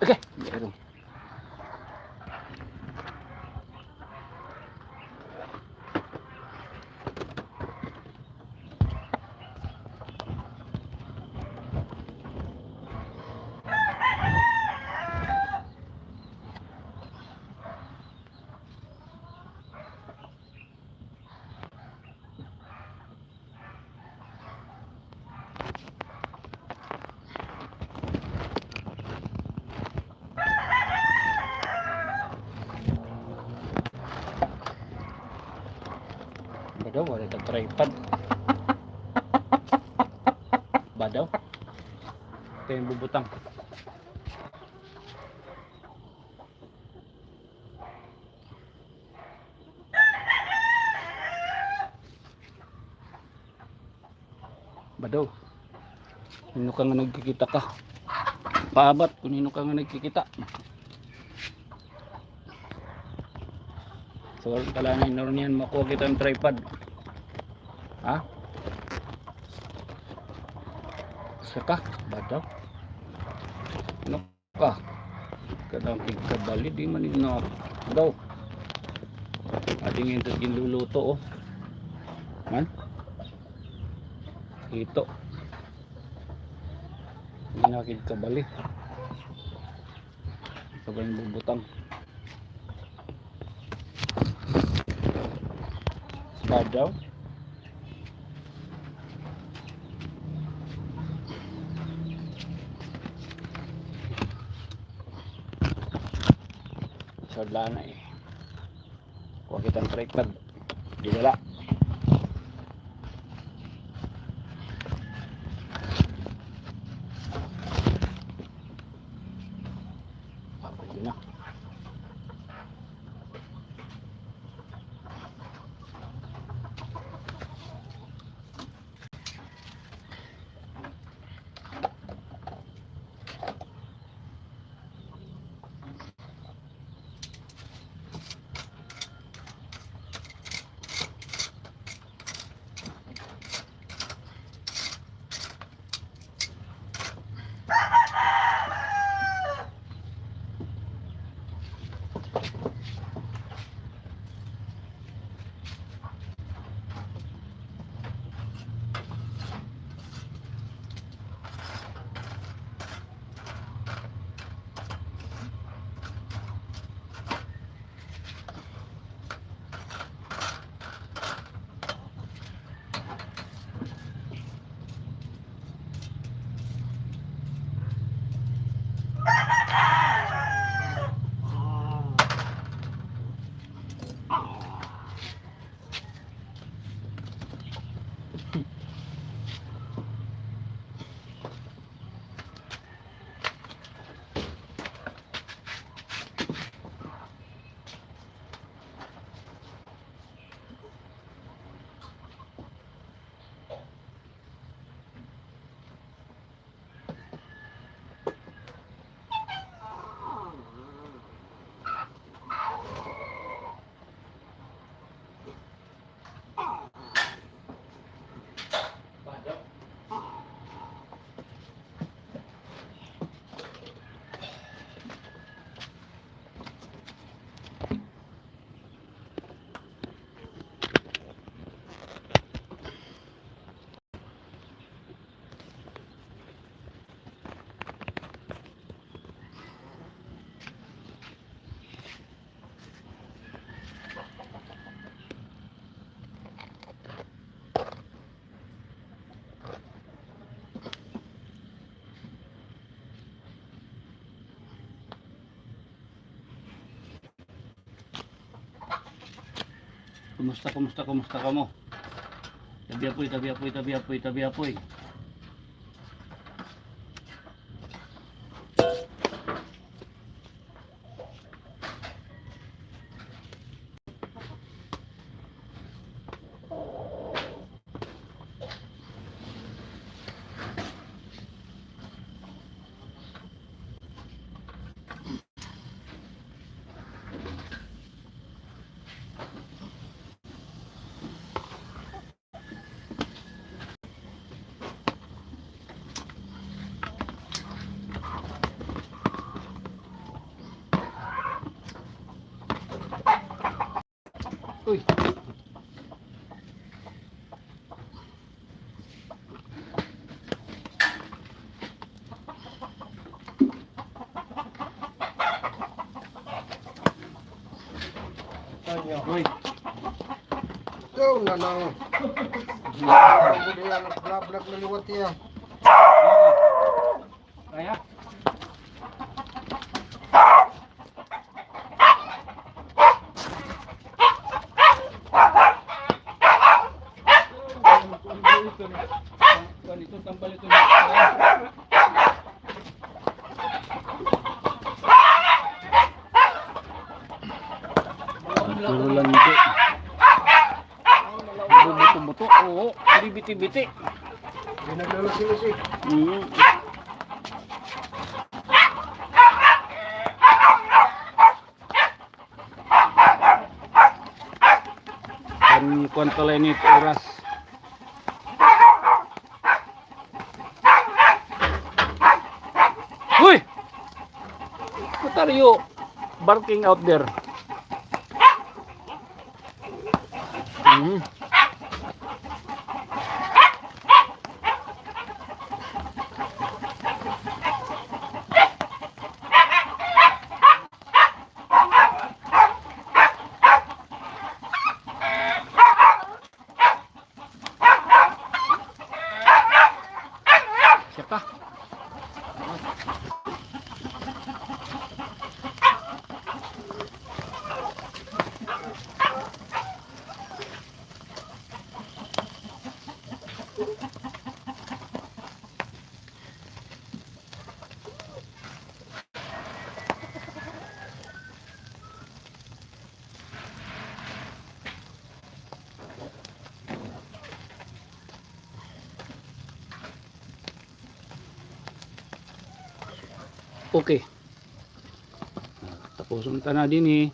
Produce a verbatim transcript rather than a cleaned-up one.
Okay, meron. Badaw, wala ta tripod. Badaw. Ito yung bubutang. Badaw. Nino ka nga nagkikita ka? Paabat kun nino ka nga nagkikita. So, kailangan na rin yan, makuha kita ng tripod. Ha? Saka, badaw. Ano? Ka. Kadang tigkabali, di man yun na daw. Adi nga ito ginluluto, oh. Man? Ito. Hindi na tigkabali. Ito ba yung bubutang? Badaw. Sadlana eh. Kuha kitang tripod. Dinala. Ah, pwede na. Kumusta, kumusta, kumusta kamo? Tabi apoy, tabi apoy, tabi apoy, tabi apoy. Uy. Uy. Ikaw na lang. Hindi yan, nagblablag na liwat iya. Kaya? Kuan ito, tambal ito. Puro landi. Bubuto-buto. Oo, bibiti-biti. Hindi naglulusi-lusi. Mm. Kan kuan pala ini, oras. Uy! What are you barking out there? Hmm. Siya pa. Okay. Tapuson ta na dinhi.